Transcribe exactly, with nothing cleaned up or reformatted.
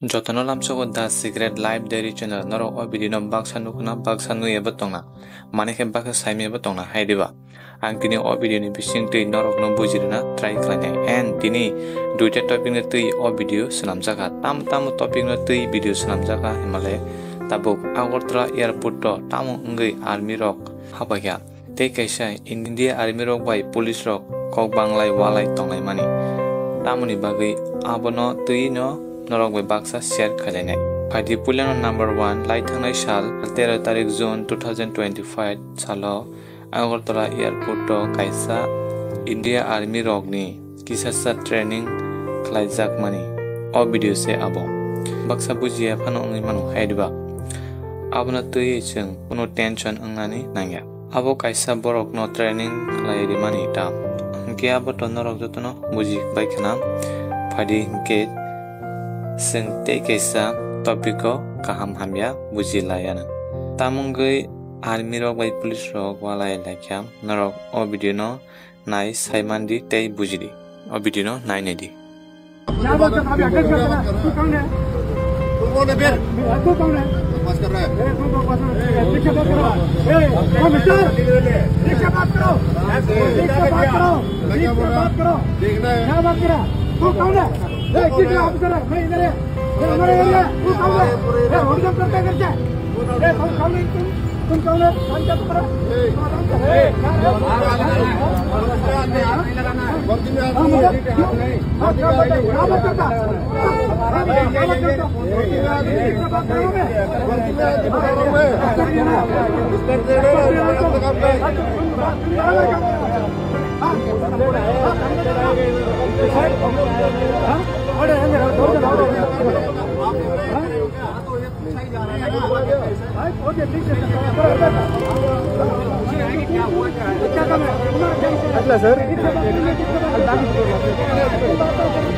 Jotono lamsogo The Secret Life Diary channel, norok o video no baksa nukna, baksa nuyabo tongna, mane khe baksa saimiyabo tongna hai diba. Ang tini o video ni bising twi norok no bujirina try khlainai. And tini duita topic no twi o video swnamjakha. Tamo tamo topic no twi video swnamjakha himale tabuk Agartala airport o tamo wngwi army rok hapaikha. Tei kaisa India Army rok bai police rok kok banglai walai tonglaimani. Tamoni bagwi abono twi no norok bai baksa share khailainai. Phaidi puilano number one, lai thangnai sal tero tarik June two thousand twenty-five salo Agartala airport o kaisa India Army rokni kisasa training khlaijakmani o video se abo. Baksa bujiya phano wngwi mano hai diba? Abono twiwi chwng kunu tension wngnani nangya. Abo kaisa borokno training khlai rimani tam. Hinkhe abo to norok jotono buji bai khna. Phaidi hinkhe chwng tei kaisa topic o kaham hamya buji laiya nang. Tamungwi army rok bai police rok walai laikha. Norok o video no nai saimandi tei bujidi. O video no nai naidi. क्या बात कर, अभी अटैक कर रहा है। तू कौन है? तू कौन है बे? तू कौन है? बकवास कर रहा है। ए, तू बकवास कर रहा है। ठीक से बात करो। ए, ओ मिस्टर, ठीक से बात करो। ठीक से बात करो। ठीक से बात करो। देखना है। क्या बात कर रहा है? तू कौन है? ए, किस ऑफिसर है? मैं इधर है। ए, हमारे एरिया। तू कौन है? ए, हुड़दंग करते करते। ए, तुम कौन है? तुम, तुम कौन है? नाम क्या तुम्हारा? ए, ए, क्या है?